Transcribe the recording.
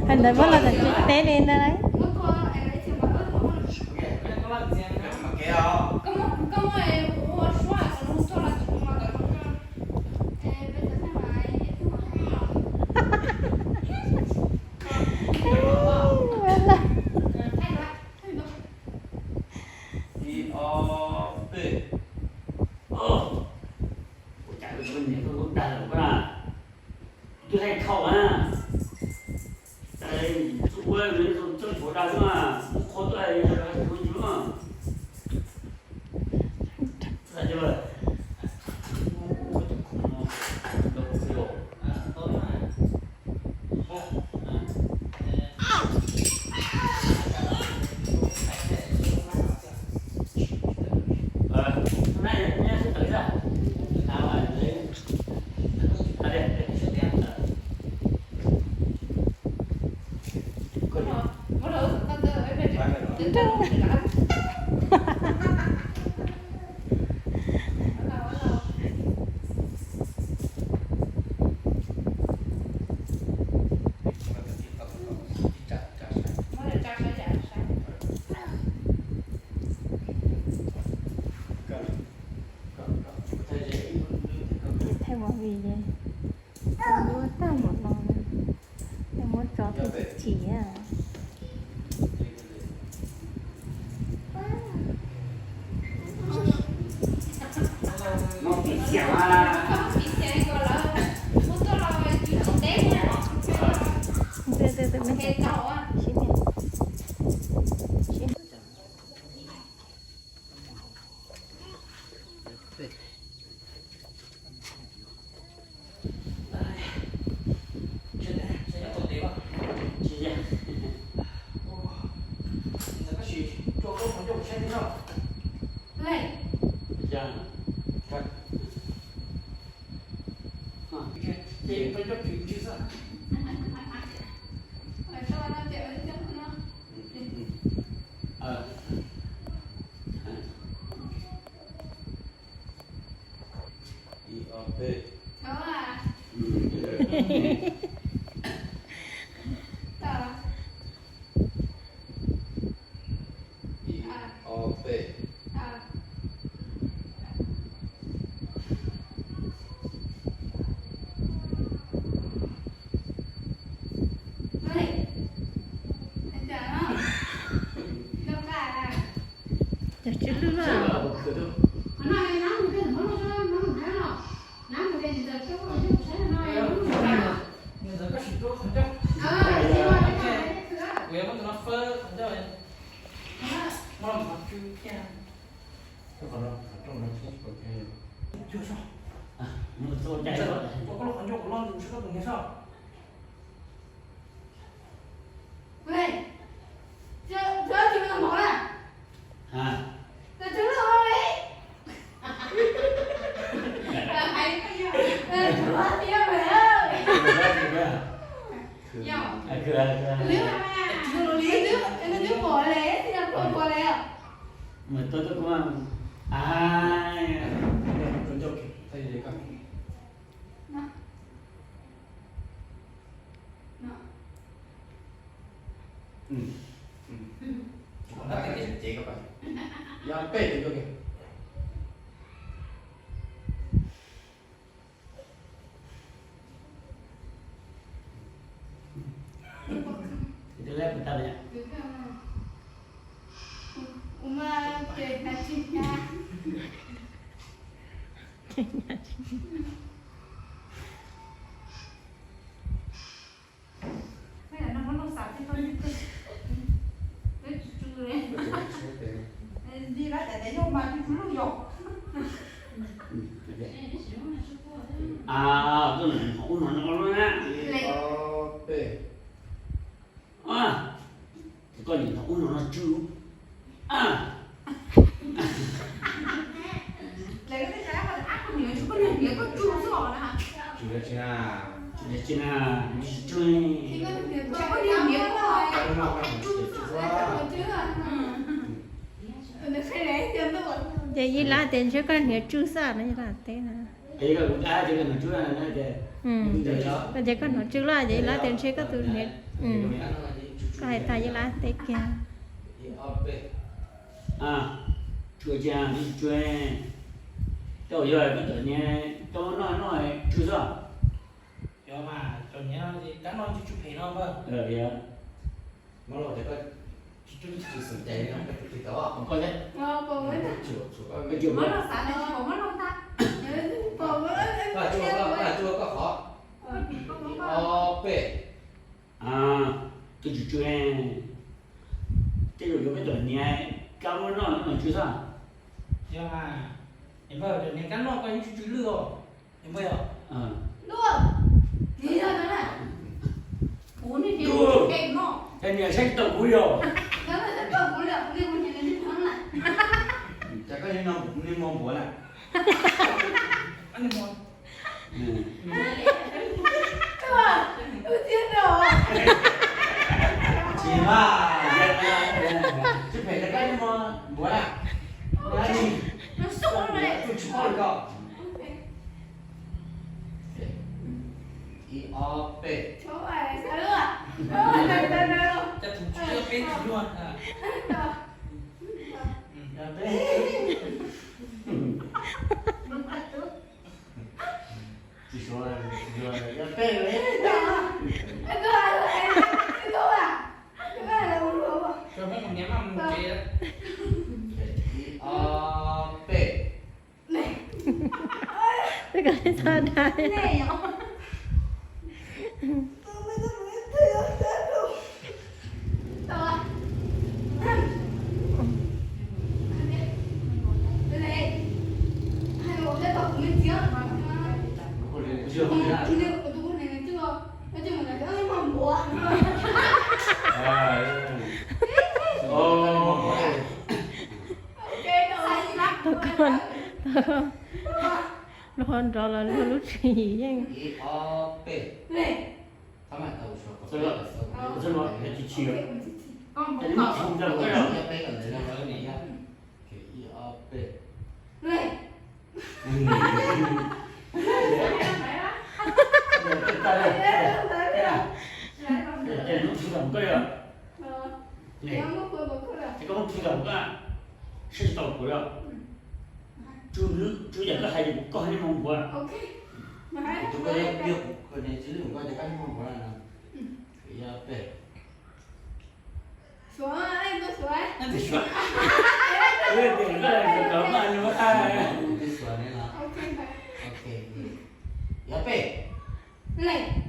Hais ntawd muab los tsis teb li ntag lauj. Ib, ob, peb. Ua cas niam koj dag lawm koj na? Twb hais thauj na. Txuj ua txoj tshuav dag xwb mas, qhov tuaj hais yus na. Thaij movie ces ua tag npaum no, muab tso thiaj tsis chim. Ib, ob, peb. Ib, ob, peb. Cov tsw lwj na. Koj niam ntawd ub no no tsw. Tsis na, tsis tsw. Ces Yij Lab tias ntshe koj hniav tsw xwb no Yij Lab teb na. Ces koj hniav tsw lawm ces koj hnov tsw lawm ces Yij Lab tias ntshe koj tus hniav, koj hais tag Yij Lab teb kiag. Tsuas cia, tsuas, koj yog koj txom nyem, koj muab noj noj tsw xwb. Yog mas, txom nyem no ces kab noj tsw tsw phem no npawg. Yog. Muab los tias koj tsis xom cai no koj tsis tau koj thiab. Koj tsuas, koj tsuas koj qhov. Ob peb. Koj tsw tsw. Tej zaum yuav peb txom nyem kab muab noj noj tsw xwb. Yog mas, npawg, txom nyem kab noj koj yeej tsw tsw lwj os. Npawg yog. Luaj, niam yog no na. Kuv niam, niam saib tsis tau kuv li os. Cas koj niam no niam mos npuav na. Tsis mas, tsis phem cas koj niam mos npuav na. Tsis pom li koj. Ib ob peb. Tsis suav, tsis suav, ib ob peb. Ib ob peb. Twb kov txog dais. Tau koj, tau koj, luag nrov los luag lub tswv yim yeej. Koj muab plhws los koj saib tsis tau kuv li. Tsw yam koj hais koj niam mos npuav. Ib ob peb.